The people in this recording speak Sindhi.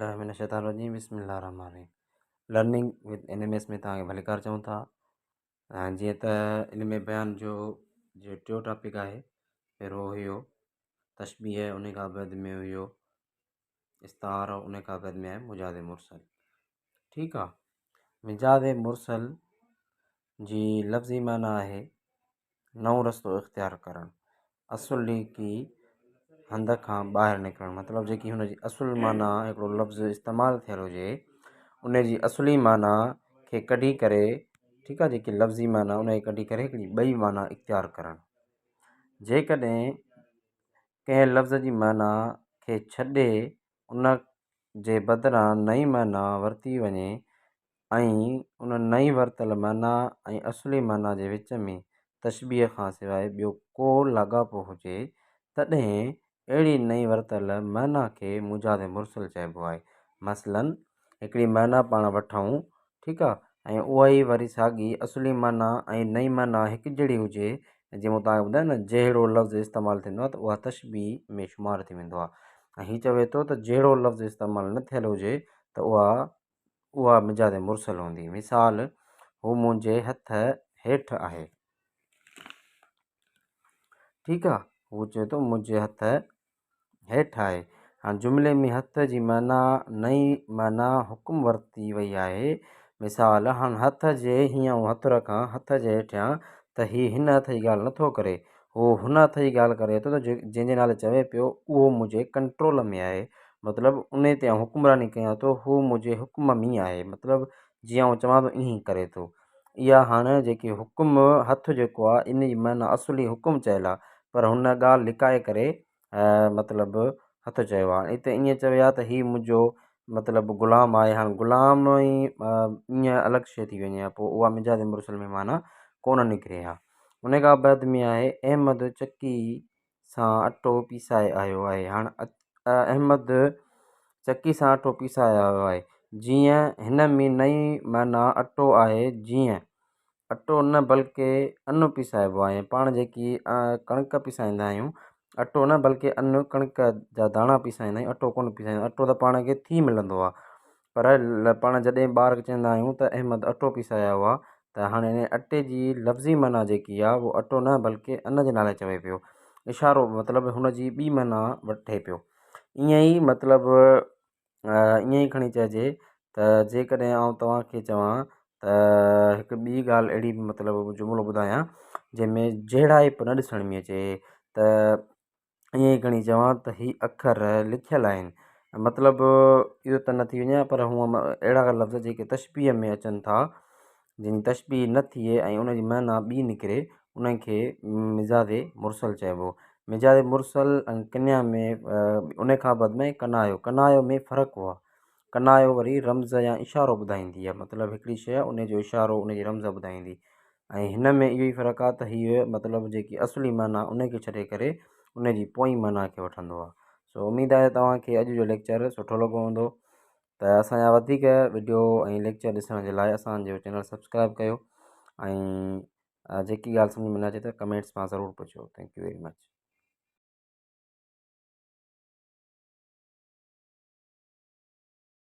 بالله من الشيطان الرجيم بسم الله الرحمن الرحيم learning with N M S ۾ توهان کي ڀليڪار چئون ٿا جيئن ته ان ۾ بيان جو جو ٽيون ٽاپڪ آهي پهريون هيو تشبيهه ان کان بعد ۾ هيو استعاره ان کان بعد ۾ آهي مجاز مرسل ٺيڪ آ مجاز مرسل جي لفظي معنيٰ آهي نئون رستو اختيار ڪرڻ، اصلوڪي هنڌ کان ٻاهر نڪرڻ مطلب جيڪي هن جي اصل معنيٰ هڪڙو لفظ استعمال ٿيل هجي ان جي اصلي معنيٰ کي ڪڍي ڪري ٺيڪ آهي جيڪي لفظي معنيٰ ان کي ڪڍي ڪري هڪڙي ٻئي معنيٰ اختيار ڪرڻ جيڪڏهن ڪنهن لفظ جي معنيٰ کي ڇڏي ان جي بدران نئين معنيٰ ورتي وڃي ۽ ان نئين ورتل معنيٰ ۽ اصلي معنيٰ جي وچ ۾ تشبيهه کان سواء ٻيو ڪو لاڳاپو هجي، تڏهن اهڙي نئين ورتل معنيٰ کي مجاز مرسل چئبو آهي. مثلاً، هڪڙي معنيٰ پاڻ وٺون، ٺيڪ آ، ۽ اها ئي وري ساڳي اصلي معنيٰ ۽ نئين معنيٰ هڪجهڙي هجي، جيئن مون توهان کي ٻڌايو نه جهڙو لفظ استعمال ٿيندو آهي ته اها تشبيهه ۾ شمار ٿي ويندو آهي ۽ هي چوي ٿو ته جهڙو لفظ استعمال نه ٿيل هجي ته اها اها مجاز مرسل هوندي. مثال، هو منهنجي هٿ هيٺ آهي. ٺيڪ آ، هو چئي ٿو منهنجي هٿ هيٺ آهي. هاڻ جملي ۾ هٿ جي معنيٰ نئين معنيٰ حڪم ورتي وئي آهي. مثال، هاڻ هٿ جي هيئن آئون هٿ رکان هٿ جي هيٺيان ته هي هن هٿ جي ڳالهه نٿو ڪري. هو هن هٿ جي ڳالهه ڪري ٿو ته جنهن جي نالي چوي پيو اهو منهنجي ڪنٽرول ۾ آهي. مطلب انهي تي آئون حڪمراني ڪيان ٿو، هو منهنجي حڪم ۾ آهي، مطلب جيئن آئون چوان ٿو ائين ئي ڪري ٿو. اها هاڻ جيڪي حڪم هٿ جيڪو آهي ان جي معنيٰ اصلي حڪم چيل آهي پر هن ڳالهه لڪائي ڪري مطلب هٿ چيو آهي. هتي ائين چوي ها ته هي منهنجو مطلب غلام آهي، هاڻ غلام ئي ائين الڳ شيء ٿي وڃي ها پوء اها مجاز مرسل ۾ معنيٰ ڪونه نڪري ها. ان کان بعد ۾ آهي احمد چڪي سان اٽو پيسائي آيو آهي. هاڻ احمد چڪي سان اٽو پيسائي آيو آهي. جيئن هن ۾ نئين معنيٰ اٽو آهي جيئن اٽو نه بلڪه ان پيسائبو آهي. پاڻ جيڪي ڪڻڪ پيسائيندا آهيون اٽو نه بلڪه ان ڪڻڪ جا داڻا پيسائيندا آهيون اٽو ڪونه پيسائيندا آهيون. اٽو ته پاڻ کي ٿي ملندو آهي پر پاڻ جڏهن ٻار کي چوندا آهيون ته احمد اٽو پيسائي آيو آهي ته هاڻي ان اٽي جي لفظي معنيٰ جيڪي آهي اهو اٽو نه بلڪه ان جي نالي چوي پيو اشارو مطلب هن جي ٻي معنيٰ وٺي پيو ائين ئي مطلب ائين ئي کڻي چئجي ته جيڪڏهن آئون توهان کي چوان ته هڪ ٻي ڳالهه اهڙي مطلب جملو ٻڌايان جنهن ۾ جهڙائپ نه ڏسڻ ۾ اچي ته ائين ئي کڻي چوان ته هي اکر لکيل آهن مطلب اهو ته نه ٿي وڃي پر هونء اهڙا لفظ جيڪي تشبيهه ۾ اچن ٿا جن جي تشبيهه نه ٿئي ۽ ان جي معنيٰ ٻي نڪري انهن کي مجاز مرسل چئبو مجاز مرسل ۽ ڪنيا ۾ ان کان بعد ۾ ڪنايو ڪنايو ۾ فرق هو ڪنايو وري رمز يا اشارو ٻڌائيندي آهي مطلب هڪڙي شيء ان جو اشارو ان جي رمز ٻڌائيندي ۽ هن ۾ اهو ئي فرق آهي ته هيء مطلب جيڪي اصلي معنيٰ ان کي ڇڏي ڪري ان جي پوئين معنيٰ کي وٺندو آهي سو اميد آهي توهان کي اڄ جو ليڪچر سٺو لڳو هوندو ته اسان جا وڌيڪ وڊيو ۽ ليڪچر ڏسڻ جي لاء اسان جو چينل سبسڪرائب ڪيو ۽ جيڪي ڳالهه سمجھ ۾ نه اچي ته ڪمينٽس مان ضرور پڇو thank you very much.